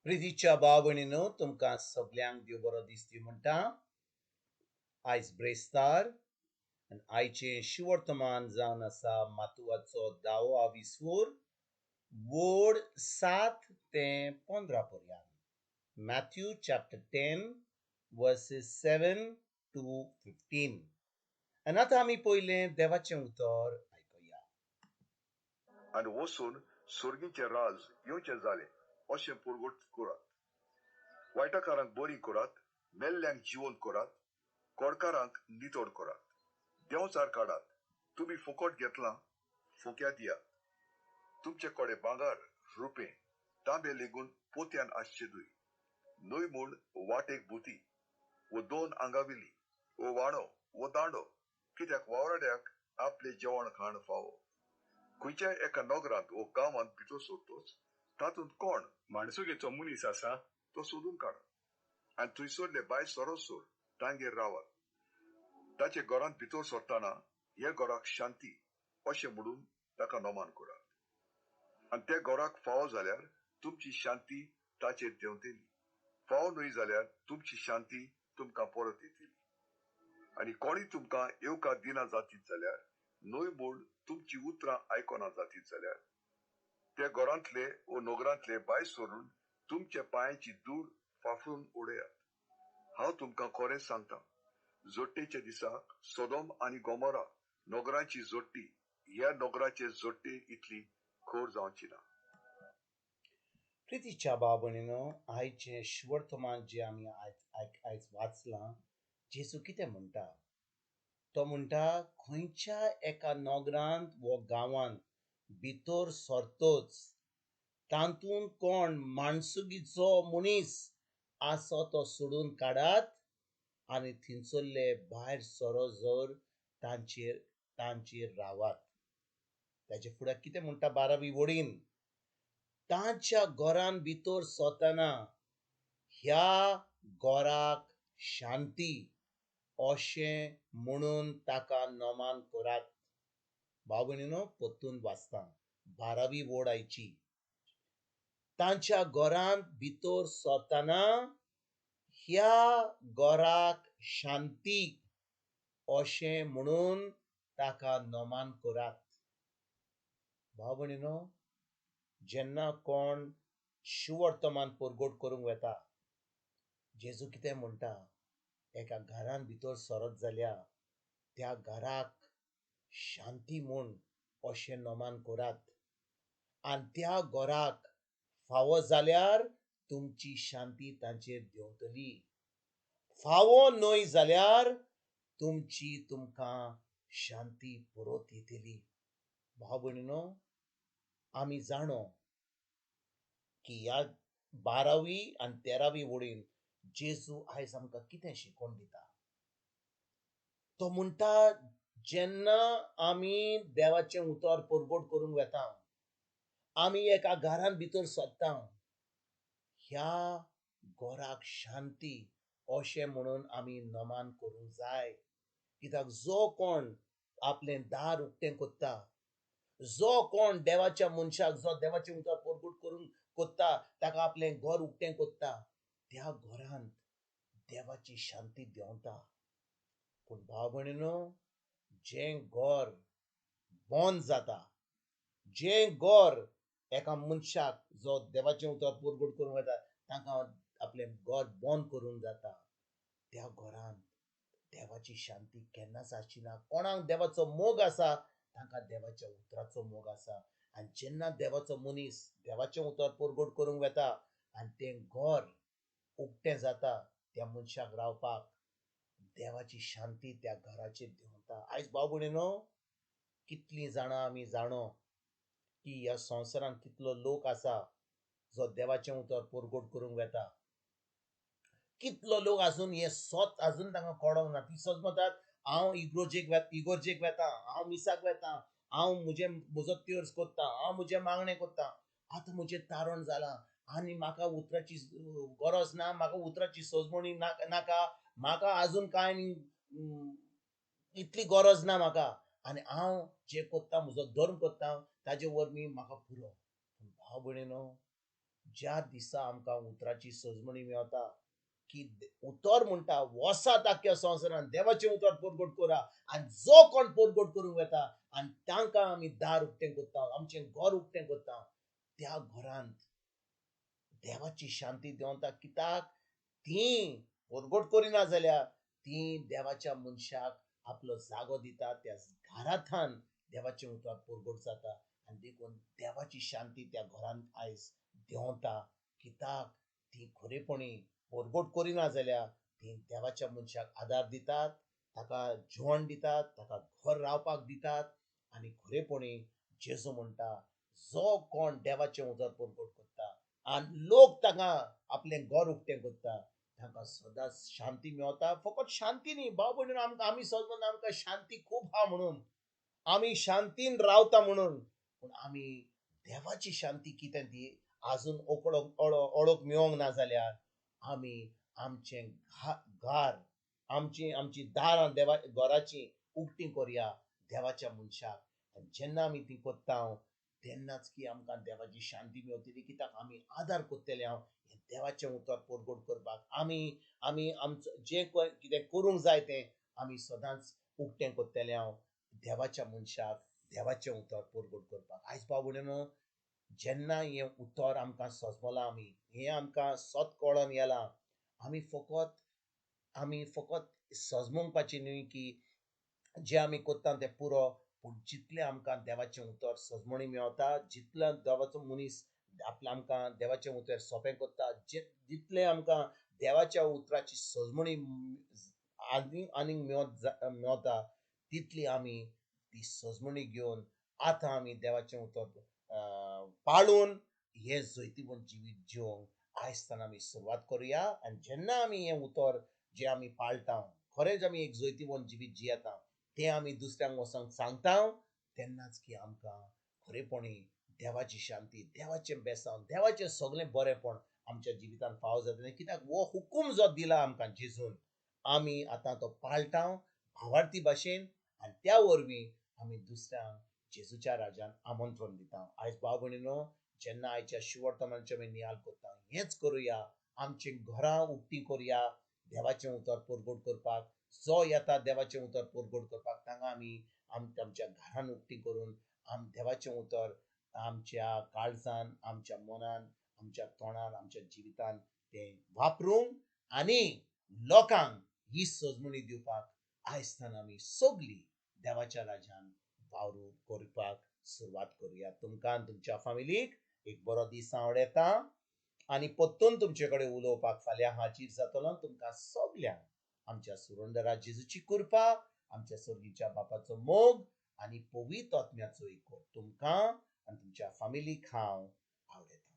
प्रितीच्या भाव भयणीनो, तुमकां सगल्यांक देव बरो दिसती म्हणटा. आयज ब्रेस्तार आनी आयचें शिवर्तमान जावन आसा मातुवाचो धावो आविस्वोर वड 7 ते 15 पर्यंत. Matthew chapter 10 verses 7 to 15. आनी आतां आमी पयलें देवाचें उतर आयकुया. आनी वचून सर्गीचें राज येवचें जालें अशें परगट करात. वायटकारांक बरी करात, मेल्ल्यांक जिवंत करात, कोडकारांक नितळ करात, देंवचार काडात. तुमी फुकट घेतलां, फुक्या दियात. तुमचे कडेन भांगर, रुपें, तांबे लेगून पोत्यान आसचे न्हय, न्हय म्हूण वाटेक भुती वो दोन आंगाविली वो वाणो वो दांडो, कित्याक वावराड्याक आपले जेवण खाण फावो. खंयच्याय एका नगरांत वो गांवांत भितर सरतोच तातूंत कोण माणसुगेचो मनीस आसा तो सोदून काडात आनी थंयसरले भायर सरोसर तांगेर रावात. ताचे घरांत भितर सरतना हे घराक शांती अशें म्हणून ताका नमान करात. आनी त्या घराक फावो जाल्यार तुमची शांती ताचेर देंवतली, फावो न्हय जाल्यार तुमची शांती तुमकां परत येतली. आनी कोणी तुमकां येवकार दिना जातीत जाल्यार, न्हय म्हूण तुमची उतरां आयकना जातीत जाल्यार, त्या घरांतले वो नगरांतले भायर सरून तुमच्या पांयांची धूळ फाफडून उडयात. हांव तुमकां खरें सांगता, जोडटेच्या दिसाक सोदोम आनी गोमोरा नगरांची जोडटी ह्या नगराचे जोडटे इतली खर जावची ना. प्रितीच्या भाव भयणीनो, आयचें शिवर्तमान जें आमी आयज वाचलां, जेजू कितें म्हणटा? तो म्हणटा खंयच्या एका नगरांत वो गांवांत भितर सरतोच तातूंत कोण माणसुगीचो मनीस आसा तो सोडून काडात आनी थंयसरले भायर सरोसर तांचेर रावात. ताचे फुडें कितें म्हणटा 12वी वडीन? तांच्या घरान भितर सरतना ह्या घराक शांती अशें म्हणून ताका नमान करात. भाव भयणीनो, परतून वाचता 12वी वड आयची. तांच्या घरांत भितर सरतना ह्या घराक शांती अशें म्हणून ताका नमान करात. भाव भयणीनो, जेन्ना कोण शिवर्तमान परगट करूंक वता, जेजू कितें म्हणटा? एका घरान भितर सरत जाल्यार त्या घराक शांती म्हूण अशें नमान करात आनी त्या घराक फावो जाल्यार तुमची शांती तांचेर देंवतली, फावो न्हय जाल्यार तुमची तुमकां शांती परत येतली. भाव भयणीनो, आमी जाणो की ह्या 12वी आनी 13वी वडीन जेजू आयज आमकां कितें शिकोवन दिता? तो म्हणटा जेन्ना आमी देवाचें उतर परगट करूंक वता, आमी एका घरांत भितर सरता, ह्या घराक शांती अशें म्हणून आमी नमान करूंक जाय. कित्याक जो कोण आपलें दार उक्तें करता, जो कोण देवाच्या मनशाक, जो देवाचें उतर परगट करूंक कोत्ता, ताका आपलें घर उक्तें कोत्ता, त्या घरांत देवाची शांती देंवता. पूण भाव भयणीनो, जें घर बंद जाता, जें घर एका मनशाक जो देवाचें उतर परगट करूंक वता तांकां आपलें घर बंद करूंक जाता, त्या घरांत देवाची शांती केन्नाच आसची ना. कोणाक देवाचो मोग आसा तांकां देवाच्या उतराचो मोग आसा. आनी जेन्ना देवाचो मनीस देवाचें उतर परगट करूंक वता आनी तें घर उक्तें जाता त्या मनशाक रावपाक, देवाची शांती त्या घराचेर देंवता. आयज भाव भयणीनो, कितलीं जाणां आमी जाणो की ह्या संवसारांत कितलो लोक आसा जो देवाचें उतर परगट करूंक वता. कितलो लोक आजून हें सत आजून तांकां कळोंक ना. ती सत म्हणटात हांव इगोर्जेक वता, हांव मिसाक वता, हांव म्हजो त्योर्स करता, हांव म्हजें मागणें करता, आतां म्हजें तारण जालां आनी म्हाका उतराची गरज ना, म्हाका उतराची सजमणी नाका, म्हाका आजून कांय इतली गरज ना म्हाका, आनी हांव जें करता म्हजो धर्म करता ताजे वरवीं म्हाका पुरो. पूण भाव भयणीनो, ज्या दिसा आमकां उतराची सजमणी मेवता की उतर म्हणटा वसात आख्ख्या संवसारान देवाचें उतर परगट करा आनी जो कोण परगट करूंक वेता आनी तांकां आमी दार उक्तें करता, आमचें घर उक्तें करता, त्या घरांत देवाची शांती देंवता. कित्याक तीं परगट करिना जाल्यार तीं देवाच्या मनशाक आपलो जागो दिता, त्या घरांतल्यान देवाचें उतर परगट जाता आनी देखून देवाची शांती त्या घरांत आयज देंवता. कित्याक ती खरेपणी परगट करिना जाल्यार ती देवाच्या मनशाक आदार दितात, ताका जेवण दितात, ताका घर रावपाक दितात. आनी खरेपणी जेजू म्हणटा जो कोण देवाचें उतर परगट करता आनी लोक ताका आपलें घर उक्तें करता तांकां सदांच शांती मेवता. फकत शांती न्ही भाव भयणीन, आमकां आमी सजमन आमकां शांती खूब आहा म्हणून आमी शांतीन रावता म्हणून, पूण आमी देवाची शांती कितें ती आजून ओळख मेळोंक ना जाल्यार आमी आमचें घर आमची आमची दारां देवा घराची उक्ती करया देवाच्या मनशाक. आनी जेन्ना आमी ती करता तेन्नाच की आमकां देवाची शांती मेवतली. कित्याक आमी आदार करतले हांव हें देवाचें उतर परगट करपाक. आमी आमी आमचो जें कितें करूंक जाय तें आमी सदांच उक्तें करतले हांव देवाच्या मनशाक देवाचें उतर परगट करपाक. आयज भाव भयणीनो, जेन्ना हें उतर आमकां सजमलां, आमी हें आमकां सत कळोन गेलां, आमी फकत सजमोवपाचें न्हय की जें आमी करता तें पुरो, पूण जितलें आमकां देवाचें उतर सजमणी मेवता, जितलें देवाचो मनीस आपल्या आमकां देवाचें उतर सोंपें करता, जितलें आमकां देवाच्या उतराची सजमणी आनीक आनीक मेवता तितली आमी ती सजमणी घेवन आतां आमी देवाचें उतर पाळून हें जैतिवंत जिवीत जिवंक आयजताना आमी सुरवात करुया. आनी जेन्ना आमी हें उतर जें आमी पाळटा, खरेंच आमी एक जैतिवंत जिवीत जियेता तें आमी दुसऱ्यांक वचोन सांगता, तेन्नाच की आमकां खरेपणी देवाची शांती, देवाचें बेसांव, देवाचें सगळें बरेंपण आमच्या जिवितांत फावो जातलें. कित्याक हो हुकूम जो दिला आमकां जेजून, आमी आतां तो पाळटा भावार्थी भाशेन आनी त्या वरवीं आमी दुसऱ्यांक जेजूच्या राजान आमंत्रण दिता. आयज भाव भयणीनो, जेन्ना आयच्या शिवर्तमानाचें आमी नियाळ करता, हेंच करुया, आमचीं घरां उक्तीं करुया देवाचें उतर परगट करपाक. जो येता देवाचें उतर परगट करपाक तांकां आमी आमच्या घरान उक्ती करून आम देवाचें उतर आमच्या काळजान, आमच्या मनान, आमच्या तोंडान, आमच्या जिवितान तें वापरूंक आनी लोकांक ही सजमणी दिवपाक आयजताना आमी सगळीं देवाच्या राजान वावरू करपाक सुरवात करुया. तुमकां आनी तुमच्या फामिलीक एक बरो दीस आवडटा आनी परतून तुमचे कडेन उलोवपाक फाल्यां हाजीर जातलो. तुमकां सगल्यांक आमच्या सुरंदरा जेजूची कृपा, आमच्या सर्गीच्या बापाचो मोग आनी पवित्र आत्म्याचो एकवट तुमकां आनी तुमच्या फामिलीक हांव आवडटा.